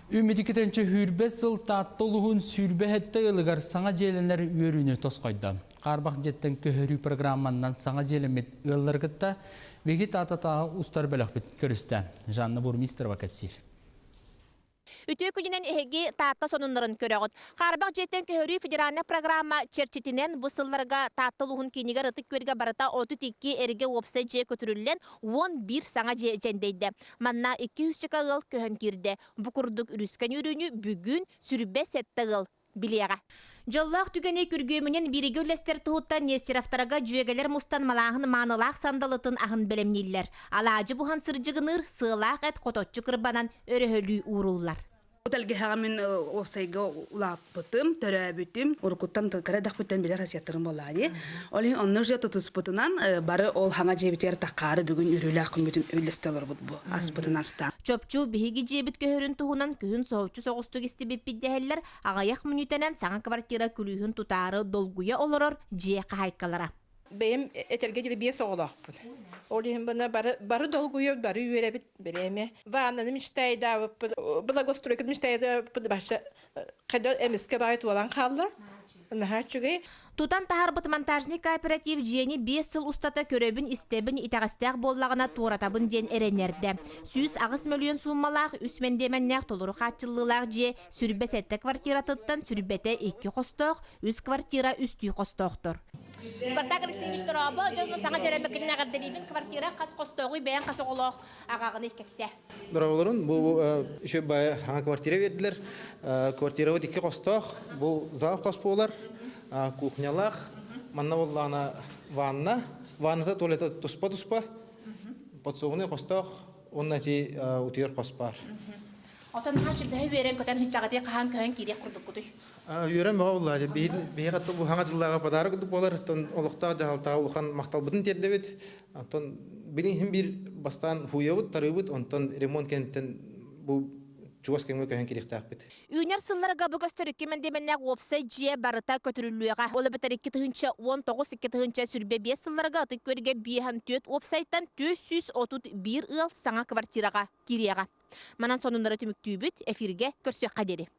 Үмитикитенче хүрбэ сыл Таатта улуһун сүүрбэ сэттэ ыалыгар саҥа дьиэлэнэр үөрүүнү тосхойдо. Хаарбах дьиэттэн көһөрүү программаннан саҥа дьиэлэммит ыаллары кытта биһиги Таататааҕы устар бөлөхпүт көрүстэ. Жанна Бурмистрова кэпсиир. Үтүө күнүнэн эһиги Таатта сонуннарын көрөҕүт. Хаарбах дьиэттэн көһөрүү федеральнай программа чэрчитинэн бу сылларга Таатта улууһун киинигэр Ытык Күөлгэ барыта 32 эргэ уопсай дьиэ көтүрүллэн 11 саҥа дьиэ дьэндэйдэ. Манна 200 чека ыал көһөн киирдэ. Бу курдук үрүскэн үөрүүнү бүгүн сүрбэ сэттэ ыал билиэҕэ. Дьоллоох түгэни күргүөмүнэн бииргэ үллэстэр туһуттан Нестеровтарга дьүөгэлэр мустан малааһын маанылаах сандалытын аһын бэлэмнииллэр. Алаадьы буһан сырдьыгыныыр, сыалаах эт хоточчу кырбанан өрөһөлүү ууруллар. Тэлгэһэҕэ мин уопсайга улааппытым, төрөөбүтүм. Уруккуттан кыра эрдэхпиттэн билэр хасиаттарым буоллаҕа дии. Ол иһин онно уже тутуспутунан бары ол хаҥа дьиэбитигэр такаары бүгүн үрүүлээх күммүтүн үллэстэ олорбут бу аспытын астаан. Чопчу биһиги дьиэбит көһөрүн туһунан күһүн соһуччу соҕустук истибиппит дэһэллэр, аҕыйах мүнүүтэнэн саҥа квартира күлүүһүн тутаары долгуйа олорор дьиэ хаһаайкалара. Бэйэм этэргэ диэри биэс оҕолоохпун. Ол иһин бына бары, бары долгуйа, бары үөрэбит бириэмэ. Ваннаны мечтайдаабыппыт, благоустройканы мечтайдаабыппыт бачча хайда эмискэ баай туолан хаалла. Наһаа үчүгэй. Тутан таһаарбыт монтажный кооператив дьиэни 5 сыл устата көрөбүн-истэбин, итэҕэстээх буоллаҕына туоратабын диэн эрэннэрдэ. 108 мөлүйүөн сууммалаах үс мэндиэмэннээх толору хааччыллыылаах дьиэ сүрбэ сэттэ квартиратыттан сүрбэтэ икки хостоох, үс квартира үстүү хостоохтор. Спартак Алексеевич дорообо, дьону саҥа дьэрэмэккинэн эҕэрдэлиибин. Квартира хас хостооҕуй, бэйэҥ хас оҕолоох аҕаҕыный кэпсээ. Дорооболорун, бу еще бая саҥа квартира бердилер. Квартирабыт икки хостоох, бу зал хос буолар, кухнялаах, манна буоллаҕына ванна, ванната туалета туспа-туспа, подсобный хостоох, уонна ити утуйар хос баар. Отон хаачырдаһы үөрэн-көтөн хыччаҕытыы хаһан көһөн киириэх курдуккутуй? Үөрэн бөҕө буолла. Биһиэхэ бу хаҥа дьыллааҕы подарок курдук буолар. Оттон олохтоох дьаһалтаҕа улахан махталбытын тиэрдэбит. Оттон билигин биир бастаан хууйабыт, тарыыбыт, онтон ремонт кэнниттэн бу чугас кэмҥэ көһөн киириэхтээхпит. Үүнэр сылларга бу көстөр икки мэндиэмэннээх уопсай дьиэ барыта көтүрүллүөҕэ. Ол эбэтэр 2019 2025 сылларга Ытык Күөлгэ 54 уопсайтан 431 ыал саҥа квартираҕа киириэҕэ. Манан сонуннары түмүктүүбүт, эфиргэ көрсүөххэ диэри.